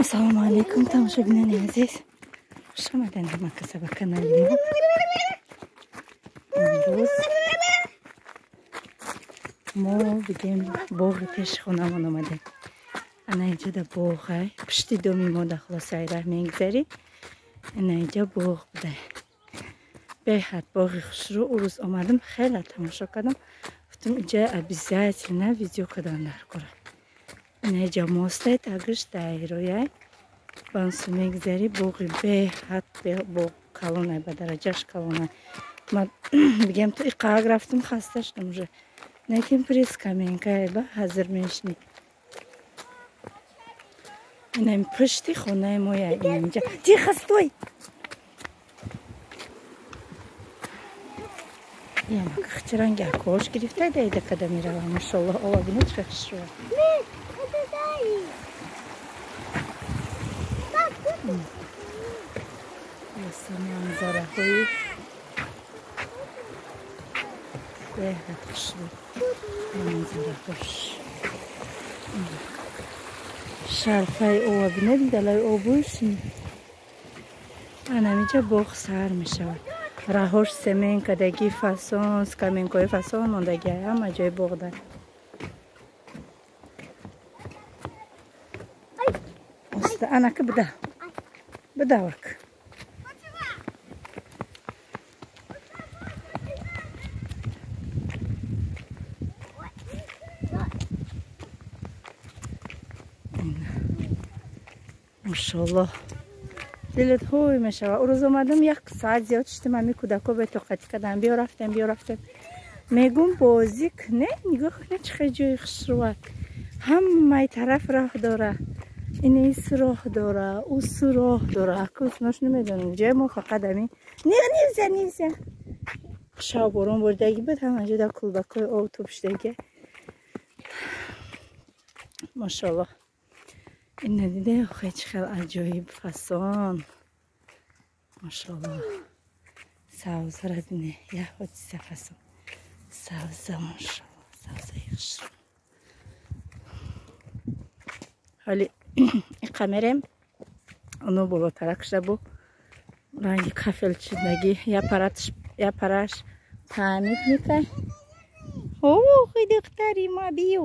Ассалому алайкум, тамошобинони азиз. Хуш омадед ҳама каса ба канали мо. Имрӯз мо бигем боғи пеши хонамон омадем. Ана инҷа да боғай, пушти доми мо да хулосаи раҳ мегзарӣ. Ана инҷа боғ буда. Беҳад боғи хушрӯ. Урӯз омадам, хеле тамошо кардам. Гуфтам инҷа обязательно видео кардан дар кора. Ана мостай тагиш дайрояй бансу мегзари боғи беҳад боғ калонай, ба дараҷаш калонай. Ма бигем то иқаак рафтам, хаста шудам уже. Лекин приз каменкай ба ҳазир мешни. Инам пушти хонаи моя инамҷа. Тихо, стой! Ямак хчаранги акош гирифта дайда када мерава. Машаллоҳ, ова бинед чӣ хушрӯ. Манзараҳои беҳад хушрӯ, манзараҳош. Шарфаи ова бинед, далаи обуш. Анамиҷа боғ сар мешавад. Раҳош семен кадаги фасон, скаменкои фасон мондаги ҳама ҷои боғ дар. Анака буда. Буда вак. Машаллоҳ. Дилат ҳой мешава. Урӯз омадам, як соат зиёд шидам, ҳами кӯдако бетоқатӣ кардам. Биё рафтем, биё рафтем. Мегум бозӣ кне, нигоҳ кне чӣ хел ҷои хушрӯа. Ҳамаи тараф роҳ дора. Ин роҳ дора, ус роҳ дора. Акуснош намедонам. Ҷои мо фақат ҳамин. Нельзя, нельзя. Шав борон боридагӣ буд, ҳама ҷо дар кулбакҳои об туп шудаги. Машаллоҳ. Ин надида охе чӣ хел аҷоиб фасон. Машаллоҳ. Савзара бине, як ҳодиса фасон. Савза, машаллоҳ, савзаи хушрӯ. Ҳоли иқа мерем, оно болотарак шуда бу ранги кафел чидаги, я параш памятникай. Охи, духтари ма, биё.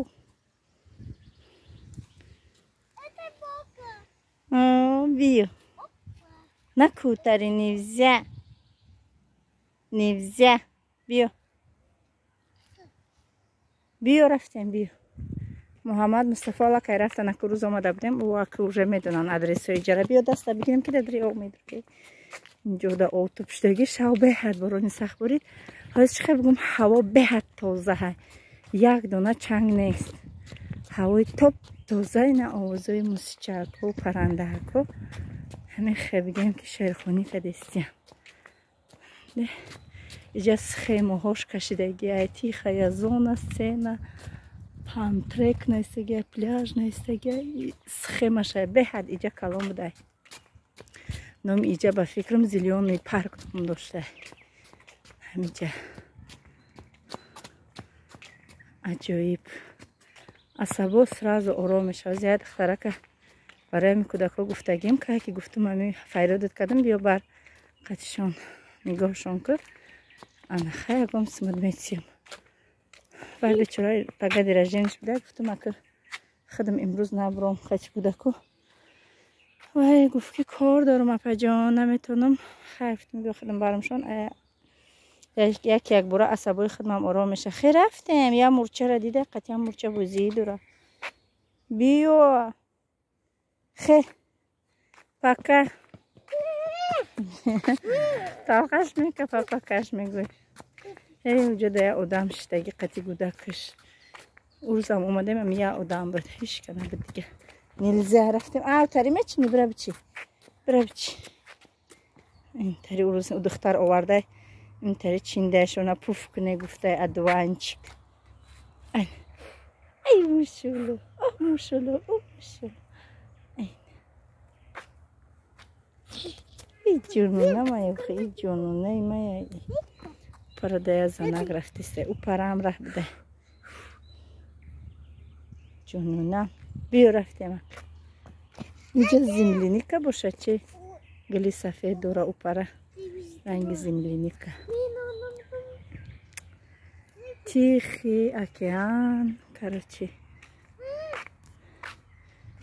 Биё. Накутари нельзя. Нельзя. Биё. Биё рафтем, биё. Муҳаммад Мустафо аллакай рафтан, аку рӯз омада будем, ӯ аку уже медонанд адресҳои ҷара. Биё даста бигирем ки дадри об медурки. Инҷо да об туп шудаги, шав беҳад борони сахт борид. Ҳозир чӣ хел бигӯм, ҳаво беҳад тоза. Як дона чанг нест. Ҳавои топ тоза, ина овозҳои мусичако, парандаҳако. Ҳамин хел бигем ки шеърхонӣ кадестиям. Иҷа схемаҳош кашидаги, ай тихая зона, сцена, пантрек наистаги, пляж наистаги, схемаша беҳад иҷа калон будай. Номи иҷа ба фикрам Зелёный парк ном дошта. Ҳамиҷа аҷоиб. Асабо сразу ором мешавад. Зиёд духтарака барои ҳамин кӯдакҳо гуфтагим, кае ки гуфтум ҳами файродат кардам, биё бар қатишон нигоҳшон кун. Ана хай ягом симад метием. Вай бечора пага дирождениш буда, гуфтум ака худам имрӯз набуром қати кӯдако. Вай гуфт ки кор дорам апаҷон, наметавонам. Хай гуфтум биё худам барамшон. Як якбора асабои худмам ором меша. Хе рафтем, я мурчара дида, қатъиян мурча бозӣ дора. Биё. Хе. Пока. Талқаш мекапа, покаш мегӯй. Эй, уҷо да як одам шидаги қати гудакаш. Урӯзам омадем, ам як одам буд. Ҳеч ка набуд дига. Нельзя, рафтем. А, тари мечини, бира бичи. Бира бичи. Ин тари урӯз духтар овардай. Ин тари чиндаашона пуф куне гуфтай адванчик. Ай, мушулу, о мушулу, о мушулу. Ай. И ҷунуна мая, и ҷунунаи мая. Парадая занак рафтиста. Ӯ параам раҳ буда. Ҷунуна. Биё рафтем. Инҷа земляника бошад чи? Гули сафед дора упара. Ранги земляника. Тихий океан, короче.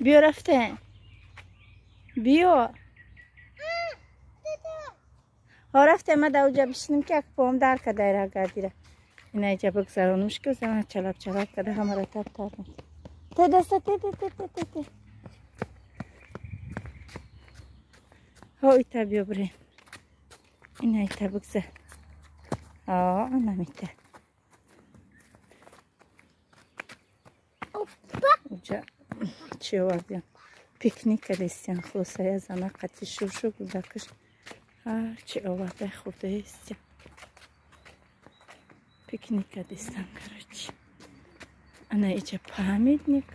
Биё рафтем. Биё. Ҳо рафтем, ма дар уҷа бишинем ки як поам дар кадай гардира. Ина иҷа бигзаронумш ки зана чалаб чалаб када ҳамара тап тап. Те даста те те те те те те. Ҳо ита биё бирем. Ина ита бигзар. Ҳо анамита. Уҷа чӣ овардиям? Пикник кадестиям. Хулоса я зана қати шушу гудакаш ҳарчи оварда хурдаестиям. Пикник кадестам, короче. Ана иҷа памятник.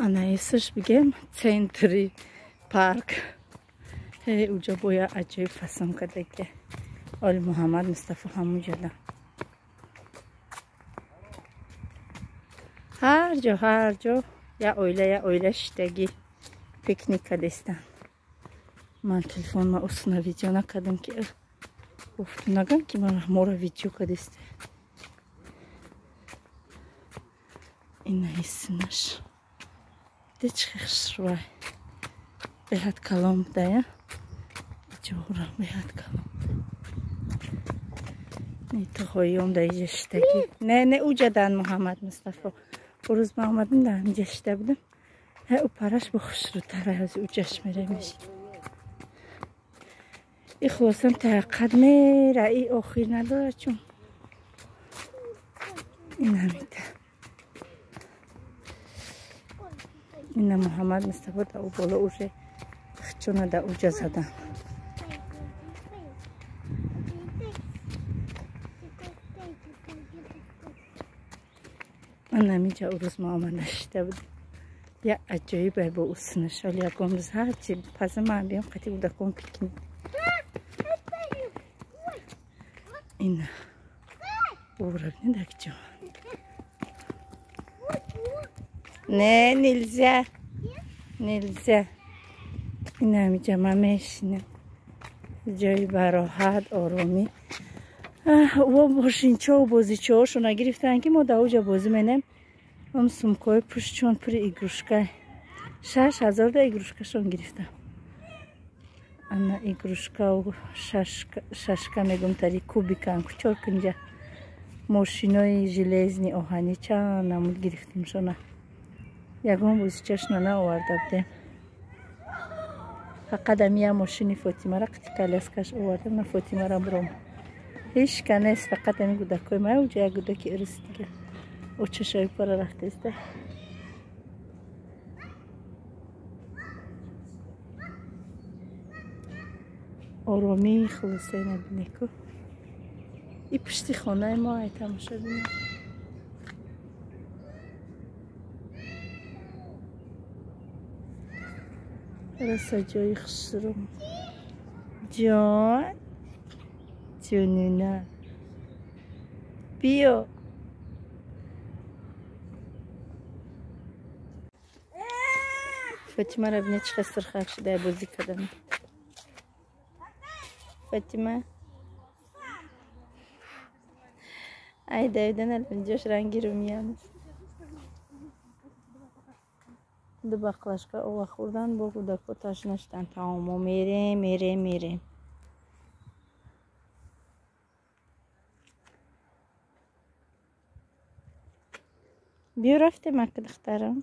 Ана исш бигем центри парк. Уҷа боя аҷоиб фасон кардаги. Оли Муҳаммад Мустафо ҳамуҷада. Ҳар ҷо, ҳар ҷо я оила, я оила шиштагӣ пикник кардестан. Ман телефонма усна видео накардам ки гуфту нагам ки моро видео кардеста. Ина исмаш. Дечи хушрӯй. Беҳад калом будая. Ҷора беҳад калом. Не тухоём да иҷа шиштагӣ. Не, не уҷадан Муҳаммад Мустафо. Урӯз ма омадем да ҳамиҷа шишта будем. Ҳа упараш бо хушрӯтара ҳози уҷаш меремеш. И хулосам тааққад мера, и охир надорад чун. Ин ҳамита. Ина Муҳаммад Мустафо да у боло уже хчона да уҷа задан. Анамиҷа урӯз ма омада шита будем. Я аҷоибе бо уснаш. Оли ягон рӯз ҳарчи паза ман биём қати кӯдакон пикник. Ина ура бинед акҷо. Не, нельзя. Нельзя. Ина ҳамиҷа ман мешинам. Ҷои бароҳат, оромӣ. Во мошинчао бозичаошона гирифтанд ки мо дар уҷа бозӣ менем. Он сумкаҳои пуштчон пури игрушка. 6000 да игрушкашон гирифтам. Ана игрушкау шашка мегум тари кубикан чор кунҷа. Мошинои железни оҳанӣ чанд намуд гирифтимшона. Ягон бозичашона наоварда будем. Фақат ами я мошини Фотимара қити коляскаш овардам, на Фотимара буром. Ҳеч ка нест, фақат ами гудакҳои ман уҷа як гудаки ирис дига. Очашои пора рафтеста. Оромии хулосаи набинеку. И пушти хонаи мо ай тамошо бинед. Раса ҷои хушрӯ. Ҷон, ҷунуна. Биё. Фатимаро бинед чӣ қадр сурхак шуда бозӣ кардам. Фатима. Ай давидан алинҷош ранги румян аст. Ду баклажка ова хӯрдан бо кӯдакҳо ташна шуданд. Тамом, мо мерем, мерем, мерем. Биё рафтем ака духтарам.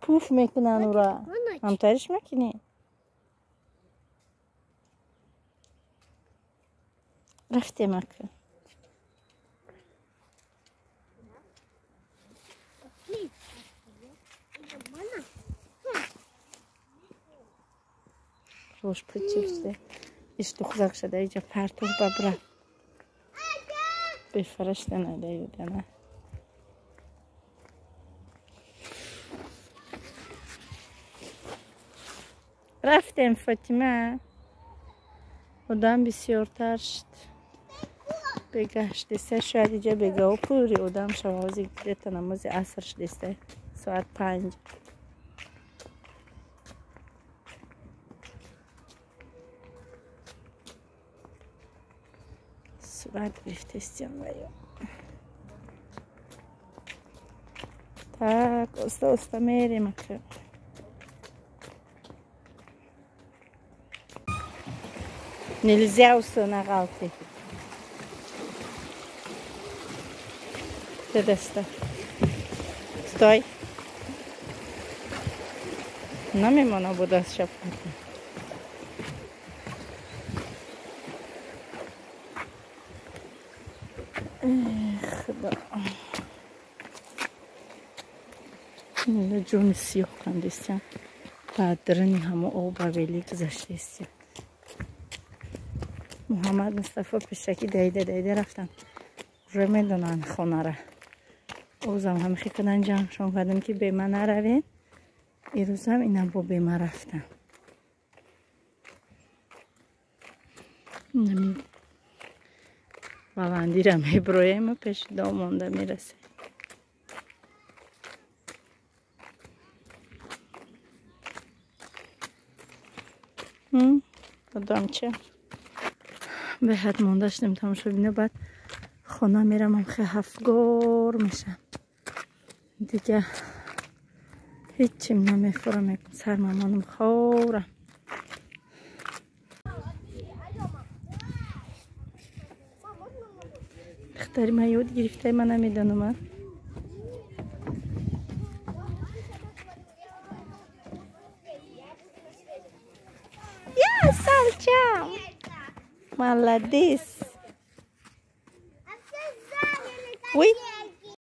Пуф мекунанд ура. Ҳамтариш мекунӣ? Рафтем ака. Рош пучиште. Иш духзак шада иҷа партов бабра. Бефарашта надаюдана. Рафтем Фотима. Одам бисёртар шуд. Бегаштеста шояд иҷа бегао пури одам шавози где-то намози аср шудеста. Соат 5. Сурат гирифтестиям ваё. Так, оста оста мерем ака. Нельзя усо нағалти. Дедаста. Стой. Намемона буда шапката. Худо. Ҷони сиёҳ кандестиям. Ба дарани ҳамо об ба вели гузаштестиям. Муҳаммад Мустафо пешакӣ даида даида рафтанд. Уже медонанд хонара. Озам ҳамихи кадан ҷамъшон кардем ки бема наравем. Ирӯзам инам бо бема рафтам. Нами баландира меброем пеши дом монда мерасем. Одамча. Беҳад монда шудем тамошобино. Баъд хона мерамам, хе ҳафтгор мешам. Дига ҳеччим намефурам, мегум сармамонам ховрам. Духтари ман ёд гирифтаи ман намедонам. Я салчам. Молодец. Ой.